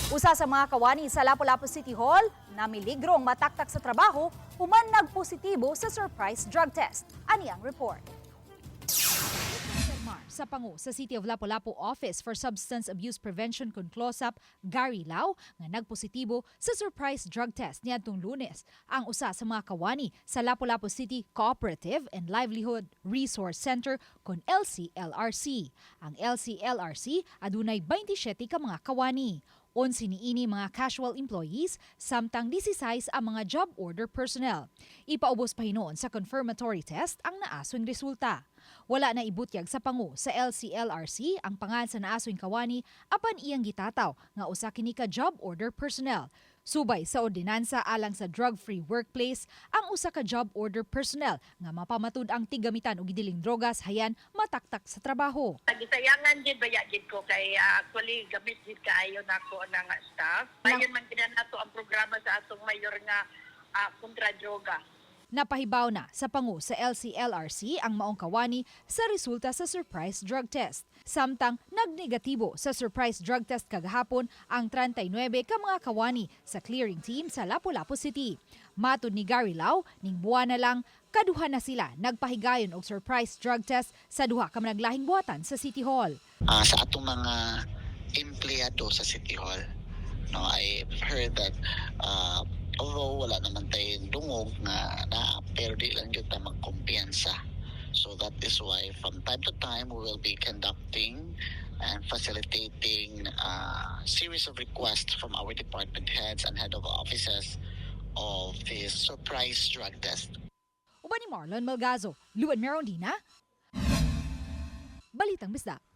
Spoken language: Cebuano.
Usa sa mga kawani sa Lapu-Lapu City Hall namiligro mataktak sa trabaho human nagpositibo sa surprise drug test. Ani ang report. Mar sa pangu sa City of Lapu-Lapu Office for Substance Abuse Prevention kon CLOSAP, Gary Lau, nga nagpositibo sa surprise drug test niadtong Lunes ang usa sa mga kawani sa Lapu-Lapu City Cooperative and Livelihood Resource Center kon LCLRC. Ang LCLRC adunay 27 ka mga kawani. 11 niini mga casual employees, samtang 16 ang mga job order personnel. Ipaubos pa hinuon sa confirmatory test ang naaswing resulta. Wala na ibutyag sa pangu sa LCLRC ang pangan sa naaswing kawani, apan iyang gitataw nga usa kini ka job order personnel. Subay sa ordinansa alang sa drug-free workplace, ang usa ka job order personnel nga mapamatud ang tiggamitan og gidiling drogas hayan mataktak sa trabaho. Gisayangan gid baya gid ko kay actually gamit gid kaayo nako na nga staff. Ayon man gid nato ang programa sa atong mayor nga kontra droga. Napahibaw na sa pangu sa LCLRC ang maong kawani sa resulta sa surprise drug test. Samtang nagnegatibo sa surprise drug test kagahapon ang 39 ka mga kawani sa clearing team sa Lapu-Lapu City. Matud ni Gary Lau, ning buwan na lang, kaduha na sila nagpahigayon og surprise drug test sa duha ka managlahing buhatan sa City Hall. Sa atong mga empleyado sa City Hall. No, I've heard that although wala naman tayong dungog nga na, pero di lang gyud ta magkumpiyansa. So that is why from time to time we will be conducting and facilitating a series of requests from our department heads and head of offices of this surprise drug test. Uban ni Marlon Malgazo, Luan Merondina, Balitang Bisdak.